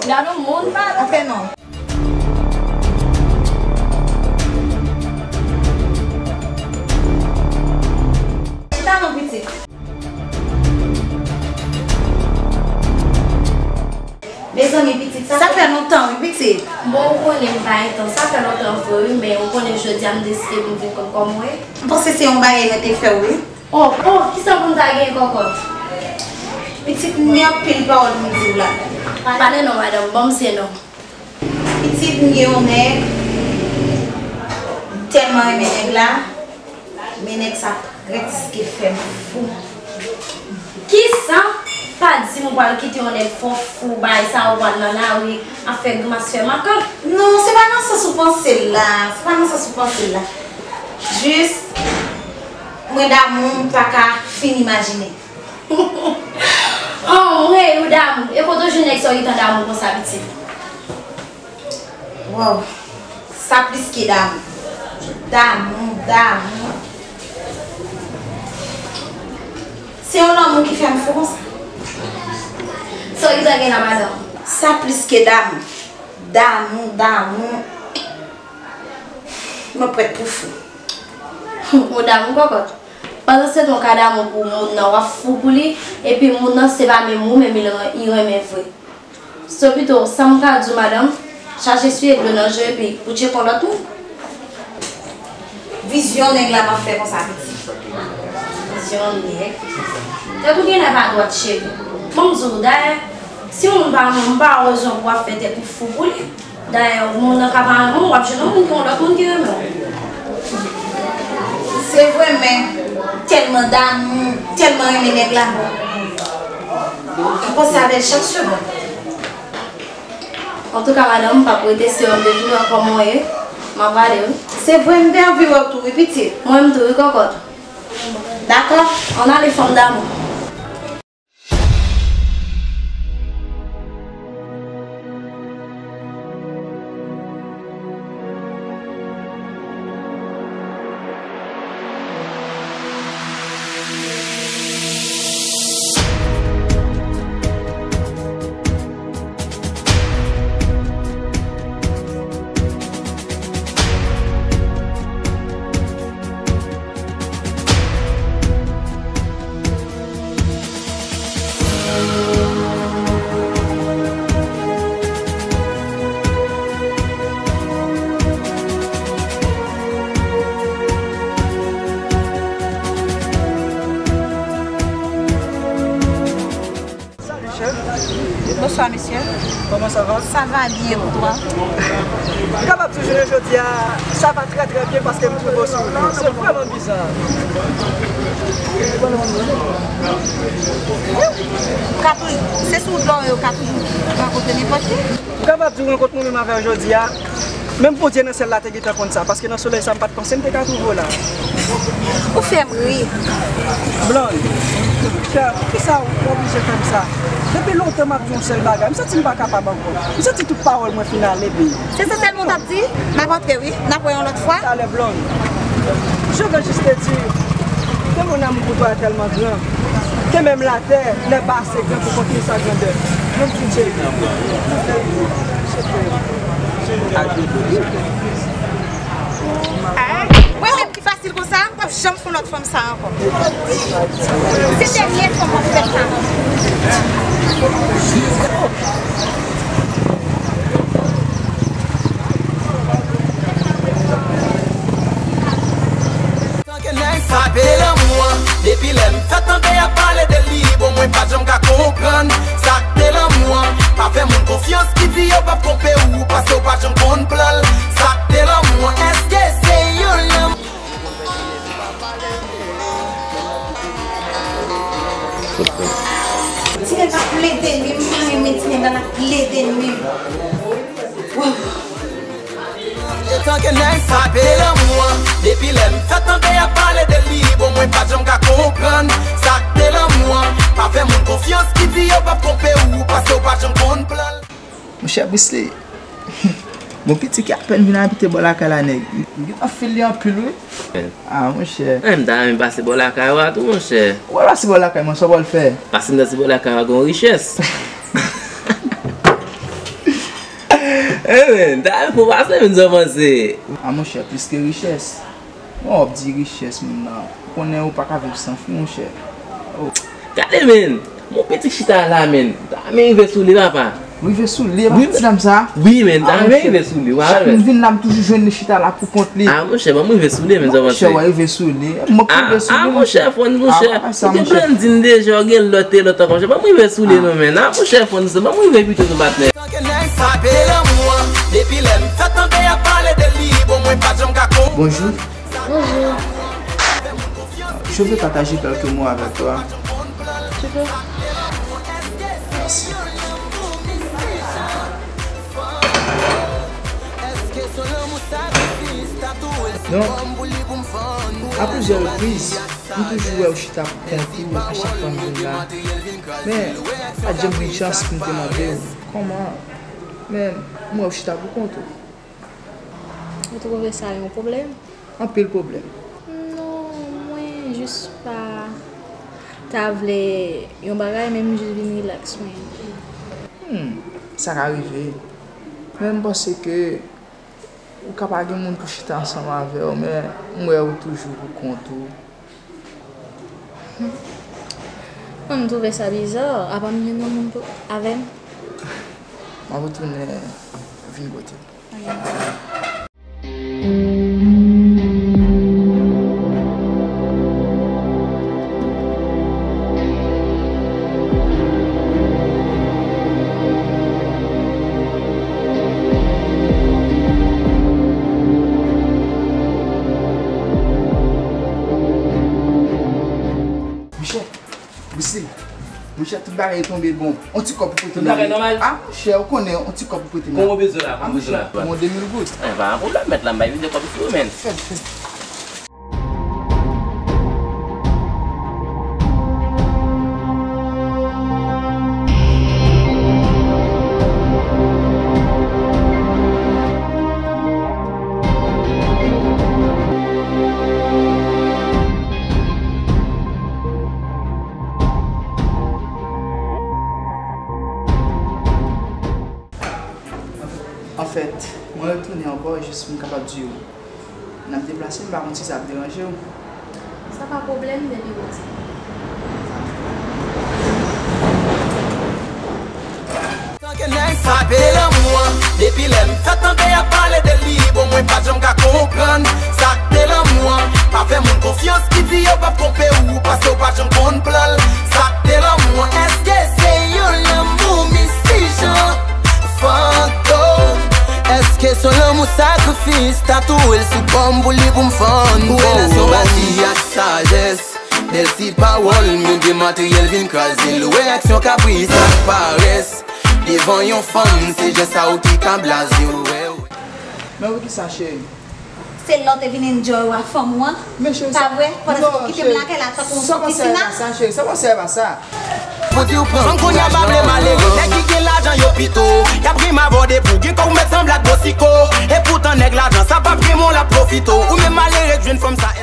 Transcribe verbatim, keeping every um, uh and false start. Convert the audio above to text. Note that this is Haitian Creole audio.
Gade yon moun. Antre non. Chita non, pitit. Mezanmi, pitit, sa fè lontan, wi, pitit. Bon, ou konnen m pa gen tan. Sa fè lontan vre, wi, men ou konnen jodi a m deside pou m vin konn kòman w ye. M panse se yon bagay mwen te fè w, wi. Oh, oh, kisa pou m ta gen, kòkòt? Pitit, m gen anpil pawòl pou m di w la. Pale non, madanm, ban m se non. Pitit, m gen yon nèg, m tèlman renmen nèg la, men nèg sa prèske fè m fou. Kisa? Pa di m ou pral kite yon nèg fè w fou, bagay sa ou pral nan lari ap fè grimas, fè makak. Non, se pa nan sans ou panse l la, se pa nan sans ou panse l la. Jis, mwen damou, m pa ka fin imajine. Anmwey, ou damou. E kote w jwenn nèg sa w gentan damou konsa, pitit? Wow, sa plis ke damou. Damou, damou. Se yon lanmou ki fè m fou konsa. Sa w gentan gen la, madanm? Sa plis ke damou. Damou, damou. Mwen prèt pou fou. Ou damou, kòkòt? Pandan se tan w ka damou pou moun nan, w ap fou pou li, epi moun nan se pa menm ou menm li ren-, li renmen vre. So pito, sa m ka di w, madanm, chache siye dlo nan je w epi ou tcheke yon lòt moun. Vizyon nèg la m ap fè konsa, pitit. Vizyon nèg. Tèt ou genlè pa dwat, cheri. Ban m di w, dayè, si yon moun pa renmen w, m pa wè rezon pou w ap fè tèt ou fou pou li. Dayè, moun nan ka pa renmen w, w ap jwenn yon moun ki, yon lòt moun ki renmen w. Se vre, men tèlman damou, tèlman renmen nèg la, m panse avè l chak segonn. Antouka, madanm, m p ap rete, se wè m te vin wè kòman w ye, m ap ale, wi. Se vre, m te anvi wè w tou, wi, pitit. Mwen menm tou, wi, kòkòt. Dakò. Ann ale, fanm damou. Salut, chef. Bonsoir, monsieur. Comment ça va? Ça va bien, et pour toi? M kapab di jounen jodi a, ça va très, très bien paske m twouve w souri. Se vrèman bizarre. Ou ka toujou, se sou wout la w ye, ou ka toujou rankontre nenpòt ki. M kapab di w rankont mwen menm avè w jodi a. Menm Bondye nan syèl la te gentan konn sa, paske nan solèy sa m pa t panse m te ka twouve w la. Ou fè m ri. Blonde, chè, poukisa w oblije fè m sa? Depi lontan m ap di w yon sèl bagay, m santi m pa kapab ankò. M santi tout pawòl mwen fin ale, baby. Se sa sèlman w t ap di? M ap antre wi, n ap wè yon lòt fwa. Talè, Blonde. Je veux juste te dire que mon amour pour toi est tellement grand que même la terre n'est pas assez grand pour contenir sa grandeur. Mon petit chéri. Mwen menm ki fasil konsa, m p ap janm fè lòt fanm sa ankò. Se dènye fwa m ap fè sa. Tanke nèg sa k te lanmou an. Depi lè m fèk tande y ap pale de li, bon, mwen pa t janm ka konprann sa k te lanmou an. Pa fè moun konfyans ki di yo p ap twonpe w, paske w pa t janm konn plan l. Sa k te lanmou an, èske se yon lanmou? Ti nèg la plede nwi, m pa renmen ti nèg la, l ap plede nwi. Wow. Etanke nèg sa k te lanmou an, depi lè m fèk tande y ap pale de li, bon, mwen pa t janm ka konprann sa k te lanmou an. Pa fè moun konfyans ki di yo p ap twonpe w, paske w pa t janm konn plan l. Monchè Brisley, bon, pitit ki apèn vin abite bò lakay la, nèg. M gentan fil li anpil, wi. Ah, monchè. Eh, m ta renmen pase bò lakay ou a tou, monchè. Ou pral pase bò lakay mwen, sa w pral fè? Pase m pase bò lakay ou a, gon richès. Eh, men, ta fò pase, men, sa w panse? A, monchè, plis ke richès. Bon, w ap di richès, moun nan. Ou konnen ou pa ka viv san fi, monchè. Oh. Gade, men, mon piti chita la, men. Ta men rive sou li, papa. Rive sou li, e pa ti dam sa? Wi, men, ta men rive sou li, w a wè. Chak moun vin la, m toujou jwenn li chita la pou kont li. A, monchè, ban m rive sou li, men, sa w panse? Monchè, w a rive sou li. M ap rive sou li, monchè. A, monchè, Fons, monchè. Ou te pran di m deja, w gen lòt e lòt ankò, monchè. Ban m rive sou li, non, men. A, monchè, Fons, ban m rive pito, non, patnè. Sa te lanmou an. Depi lè m fèk tande y ap pale de li, bon, mwen pa t janm ka konprann. Bonjour. Bonjour. Je veux partager quelques mots avec toi. Tu peux. Merci. Donc, à plusieurs reprises, m toujou wè w chita pou kont ou a chak fwa m vin la. Men, pa t janm gen chans pou m te mande w kòman, men m wè w chita pou kont ou. Ou twouve sa yon pwoblèm? Anpil pwoblèm. Non, mwen jis pa ta vle yon bagay, men m jis vin rilaks mwen. Hmm, sa ka rive. Men m panse ke ou ka pa gen moun pou chita ansanm avè w, men m wè ou toujou pou kont ou. Mwen, m twouve sa biza, apa m jwenn yon moun pou, avè m? M ap retounen vin kote w. Ok. Michel, Michel, monchè, tout bagay tonbe bon. On ti kòb pou prete m. Tout bagay nòmal? A, monchè, ou konnen, on ti kòb pou prete m. Konbyen w bezwen la? A, monchè, bon, de mil goud. E, pa gen pwoblèm, mèt la, m bay vide kòb sou ou, men. Fè l, fè l. Anfèt, mwen retounen ankò jis pou m kapab di w, n ap deplase, m pa konn si sa ap deranje w. Sa pa pwoblèm depi ou di. Tanke nèg sa te lanmou an, depi lè m fèk tande y ap pale de li, bon, mwen pa t janm ka konprann sa k te lanmou an. Pa fè moun konfyans ki di yo p ap twonpe w, paske w pa t janm konn plan l. Sa k te lanmou an, èske se yon lanmou mistijan? Fantom, èske se yon lanmou sakrifis? Ta touwe l sou kò m pou li pou m fann. Pou relasyon bati ak sajès. Bèl ti pawòl, men byen materyèl vin kraze l. Ou wè aksyon kapris ak parès. Devan yon fanm, se jès sa ou ki ka blaze w. Men pou kisa, cheri? Se lè w te vin enjoy w ak fanm ou an. Men cheri, pa vre? Pandan se w kite m lakay la tankou yon ti pisina. Sa pa sa, cheri, sa pa sa, pa sa. Pou di w pran kouraj. Fanm kounye a pa vle malere. Nèg ki gen lajan yo pito. Y ap rim avè w depi w gen kò, ou mèt sanble ak bosiko. E poutan nèg lajan sa p ap gen men w l ap pwofite w. Ou menm malere k jwenn fanm sa, èske